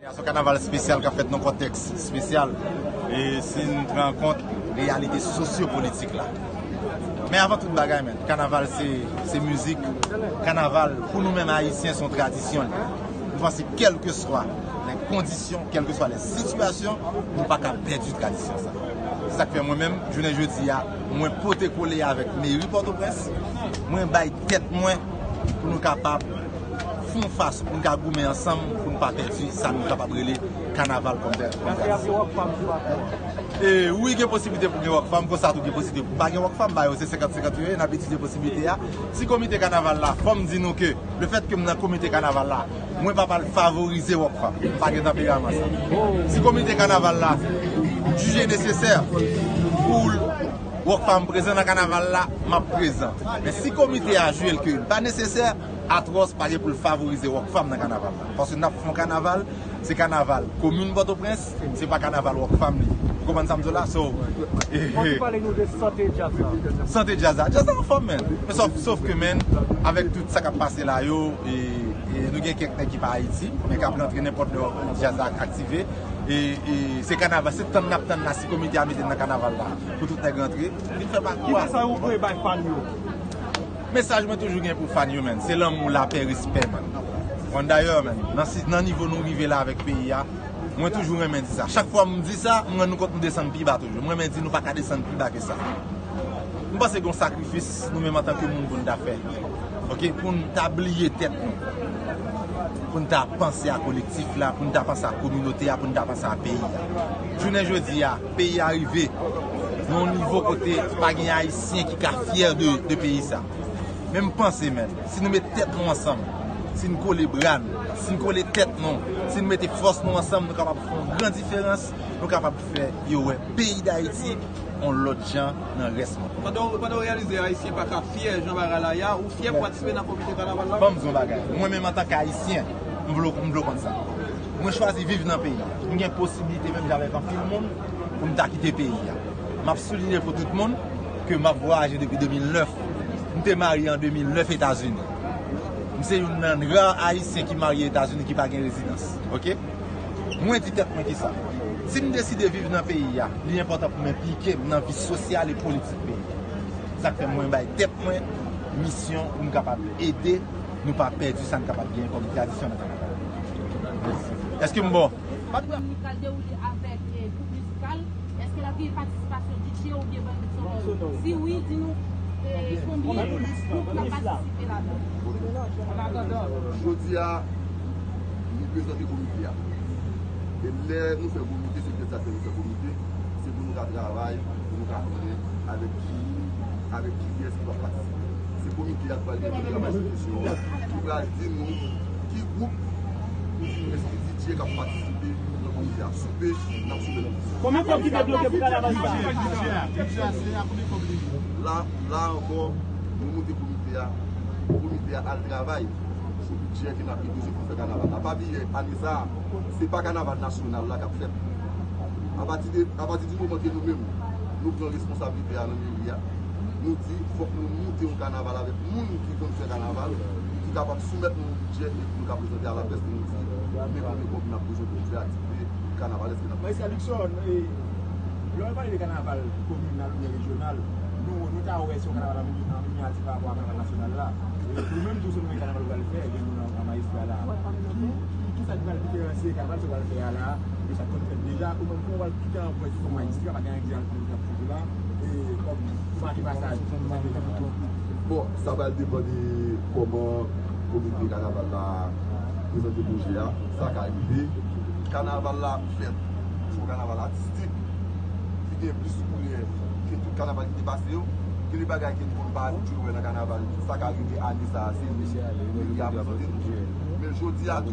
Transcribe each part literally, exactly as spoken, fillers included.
Se yon kanaval espesyal k ap fèt nan kontèks espesyal. E si nou pran an kont reyalite sosyopolitik la. Men avan tout bagay, men, kanaval se, se mizik. Kanaval, pou nou menm Ayisyen, se yon tradisyon. Nou panse kèlkeswa lè kondisyon, kèlkeswa lè sitiyasyon, nou pa ka pèdi tradisyon sa. Se sa k fè mwen menm, jounen jodi a, mwen pote kole avèk meri Pòtoprens, mwen bay tèt mwen pou nou kapab fè yon fason pou nou ka goumen ansanm, pou nou pa pèdi sa nou kapab rele kanaval kòm tè-, kòm tradisyon. E wi, gen posiblite pou gen Rockfam, konsa tou gen posiblite pou pa gen Rockfam, ba yo se senkant senkant yo ye, n ap etidye posiblite a. Si komite kanaval la, fò m di nou ke lefètke m nan komite kanaval la, mwen pa pral favorize Rockfam, m pa gen tanperaman sa. Si komite kanaval la jije nesesè pou Rockfam prezan nan kanaval la, m ap prezan. Men si komite a jije l ke l pa nesesè, Atwòs pa gen pou l favorize Rockfam nan kanaval la. Paske n ap fè yon kanaval, se kanaval komin Pòtoprens, se pa kanaval Rockfam li ye. Ou konprann sa m di w la? So, Fò w pale nou de sante djaz la. Sante djaz la. Djaz la anfòm, men. Men sòf, sòf ke, men, avèk tout sa k ap pase la yo, e, e nou gen kèk nèg ki pa Ayiti, men k ap rantre nenpòt lè djaz la aktive. E, e se kanaval, se tann n ap tann la, si komite a mete n nan kanaval la, pou tout nèg rantre, vin fè pa Kisa ou voye bay fan yo? Mesaj mwen toujou gen pou fan yo, men, se lanmou, lapè, respè, men. Bon, dayè, men, nan si-, nan nivo nou rive la avèk peyi a, mwen toujou renmen di sa. Chak fwa m di sa, m rann nou kont m desann pi ba toujou. M renmen di nou pa ka desann pi ba ke sa. M panse gen yon sakrifis nou menm antanke moun pou n ta fè. Oke, pou n ta bliye tèt nou. Pou n ta panse a kolektif la, pou n ta panse a kominote a, pou n ta panse a peyi a. Jounen jodi a, peyi a rive nan yon nivo kote pa gen Ayisyen ki ka fyè de, de peyi sa. Men m panse, men, si nou met tèt nou ansanm, si n kole bra n, si n kole tèt nou, si n mete fòs nou ansanm, nou kapab fè yon gran diferans, nou kapab fè yo wè peyi Dayiti yon lòt jan nan rès mond. Pandan w, pandan w reyalize Ayisyen pa ka fyè jan bagay la ye a, ou fyè pou patisipe nan komite kanaval la? Ban m di w yon bagay. Mwen menm antanke Ayisyen, m vle, m vle w konn sa. Mwen chwazi viv nan peyi a. M gen posiblite menm jan avèk anpil moun pou m ta kite peyi a. M ap souliye pou tout moun ke m ap vwayaje depi de mil nèf. M te marye an de mil nèf Etazini. M se youn nan ra Ayisyen ki marye Etazini ki pa gen rezidans. Oke? Mwen di tèt mwen kisa? Si m deside viv nan peyi a, li enpòtan pou m enplike m nan vi sosyal e politik peyi a. Sa k fè mwen bay tèt mwen misyon pou m kapab ede nou pa pèdi sa n kapab genyen kòm tradisyon nan kanaval. Èske m bon? Pwogram li pral dewoule avèk, eh, gwoup mizikal. Èske l ap gen patisipasyon D J oubyen band sonò yo? Si wi, di nou, eh, konbyen gwoup k ap patisipe ladan? Jodi a, nou prezante komite a. E lè nou fè komite, se kèt sa fè nou fè komite, se pou nou ka travay, pou nou ka konnen avèk ki moun, avèk kiyès ki va patisipe. Se komite a ki pral gen travay sou kesyon an, ki pral di nou ki gwoup, èske D J k ap patisipe nan komite a. Soupe, n ap soupe nan. Konbyen kòb ki debloke pou kanaval sa? Bidjè, bidjè a, bidjè a, se a konbyen kòb li ye? La, la ankò, nou monte komite a, pou komite a al travay sou bidjè ke n ap gen bezwen pou fè kanaval la. Pa bliye, ane sa a, se pa kanaval nasyonal la k ap fèt. Apati de, apati di moman ke nou menm, nou pran responsablite a nan meri a, nou di, fòk nou moute yon kanaval avèk moun ki konn fè kanaval, ki kapab soumèt nou yon bidjè e pou nou ka prezante a laprès pou nou di, men konbyen kòb n ap bezwen pou nou fè aktivite kanavalèsk ke n ap fè. Maestro Luckson, e, lè w pale de kanaval kominal oubyen rejyonal, nou, nou ta wè se yon kanaval an mini-, an miniati pa rapò a kanaval nasyonal la. E, ou menm tou, se nou kanaval ou pral fè, gen moun nan, nan majistra la. Ki, ki, kisa ki pral diferansye kanaval sa w pral fè a la, de sa k konn fèt deja, ou menm, kòman w pral kite anprent kòm majistra, pa gen anyen ki al pou l ap toujou la, e, kòm maki pasaj. Bon, sa pral depann de kòman komite kanaval la prezante pwojè a, sa ka rive. Kanaval la fèt, se yon kanaval atistik, ki gen plis koulè ke tout kanaval ki te pase yo. Gen de bagay ke nou konn pa abitye wè nan kanaval. Sa ka rive ane sa a, se li ki a prezante nou. Men jodi a tou,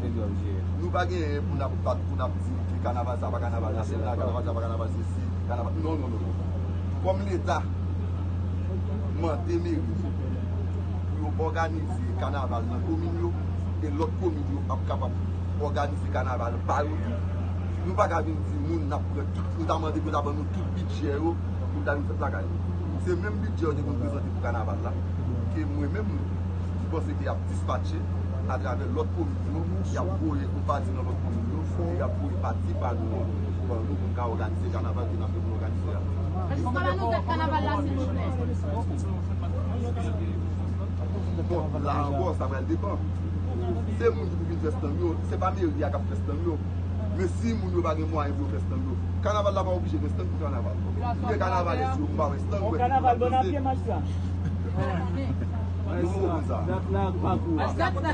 nou pa genyen pou n ap bat, pou n ap di ke kanaval sa pa kanaval nasyonal, kanaval sa pa kanaval sesi, kanaval, non, non, non, non. Kòm Leta mande meri pou yo òganize kanaval nan komin yo, e lòt komin yo ap kapab òganize kanaval pa yo tou. Nou pa ka vin di moun n ap pran tout, nou ta mande pou yo ta ban nou tout bidjè yo, pou n ta vin fèt lakay nou. Se menm bidjè yo te konn prezante pou kanaval la, ke mwen menm, ki panse ke y ap dispatche atravè lòt komin yo, y ap voye yon pati nan lòt komin yo, Yo ap voye pati pa nou an ban nou pou n ka òganize kanaval ke n ap fè pou n òganize a. Èske w ka ba nou dat kanaval la, silvouplè? Bon, la ankò, sa pral depann. Se moun ki pou vin fè stand yo, se pa meri a k ap fè stand yo. Men si moun yo pa gen mwayen pou yo fè stand yo, kanaval la pa oblije gen stand pou kanaval. Gen kanavalè, si yo pa wè stand, yo wè ki pral danse. Nou konprann sa. Dat la ak pakou a. Kote, kote,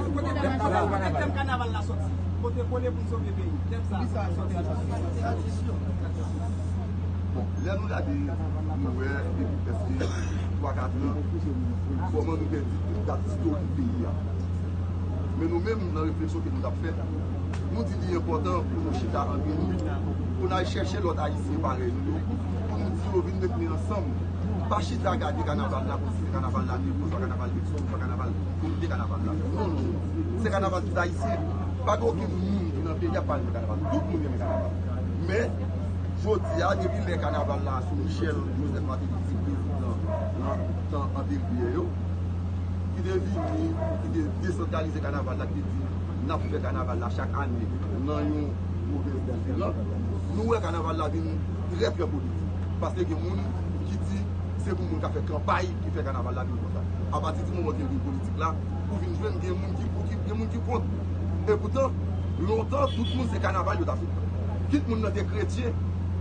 kote tèm kanaval la soti? Kote kole pou n sove peyi? Tèm sa soti. Bon, lè nou gade, nou wè depi prèske twa kat an, kòman nou pèdi tout dat istorik peyi a. Men nou menm, nan refleksyon ke nou t ap fè, nou di li enpòtan pou nou chita antre nou, pou n al chèche lòt Ayisyen parèy nou yo, pou nou di yo vin met men ansanm. Pa chita gade kanaval la konsi se kanaval la negro, swa kanaval Dixon, swa kanaval komite kanaval la. Non, non, non. Se kanaval tout Ayisyen. Pa gen okenn moun ki nan peyi a ki pa renmen kanaval. Tout moun renmen kanaval. Men, jodi a, depi lè kanaval la sou Michel Joseph Martelly te prezidan nan tan anterye yo, ki te vini, ki te desantralize kanaval la, ki te di n ap fè kanaval la chak ane nan yon pwovens diferan, nou wè kanaval la vin trè, trè politik. Paske gen moun ki di se pou moun ka fè kanpay ki fè kanaval la vin konsa. Apati di moman ke l vin politik la, ou vin jwenn gen moun ki pou, ki, gen moun ki kont. Epoutan, lontan, tout moun se kanaval yo t ap fè. Kit moun nan te kretyen,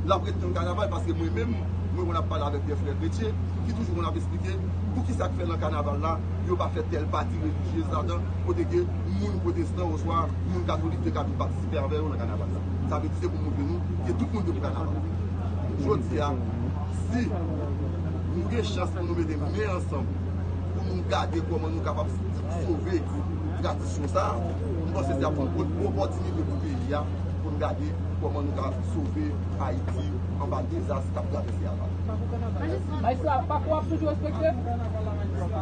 l ap ret tann kanaval, paske mwen menm, mwen konn ap pale avèk de frè kretyen ki toujou konn ap eksplike poukisa k fè nan kanaval la, yo pa fè tèl pati relijyez ladan, kote ke moun pwotestan oswa moun katolik te ka vin patisipe avè yo nan kanaval la. Sa vle di se pou montre nou ke tout moun te pou kanaval. Jodi a, si nou gen chans pou nou mete men ansanm, pou nou gade kòman nou kapab sove tradisyon sa a, m panse se ap yon opòtinite pou peyi a, pou n gade kòman nou ka sove Ayiti anba dezas k ap travèse a la. Majistra, pakou ap toujou respekte?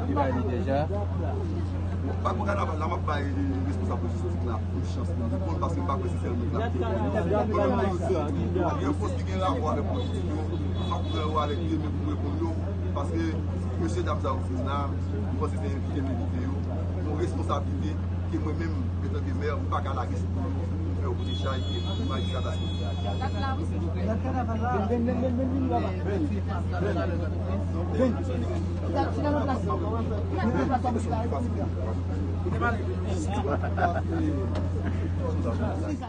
Li bay li deja. Pakou kanaval la, m ap bay responsab lojistik la yon chans pou l reponn, paske m pa kwè se sèl mwen ki ap reponn. Kote m nan yo di, gen pòs ki gen rapò avèk politik yo, m ap pran yo avèk de men pou m reponn yo, paske mesye dam sa yo ki vin la, m panse se envite m envite yo, yon responsablite ke mwen menm, antanke mè, m pa ka lage sou do yo, m fè yo pote chay, e majistra ta sou. Dat la, wi, silvouplè. Dat kanaval la. Vin, vin, vin, vin, vin, vin, vin. Vin. Dat, chita nan plas ou. Chita nan plas ou, mesye.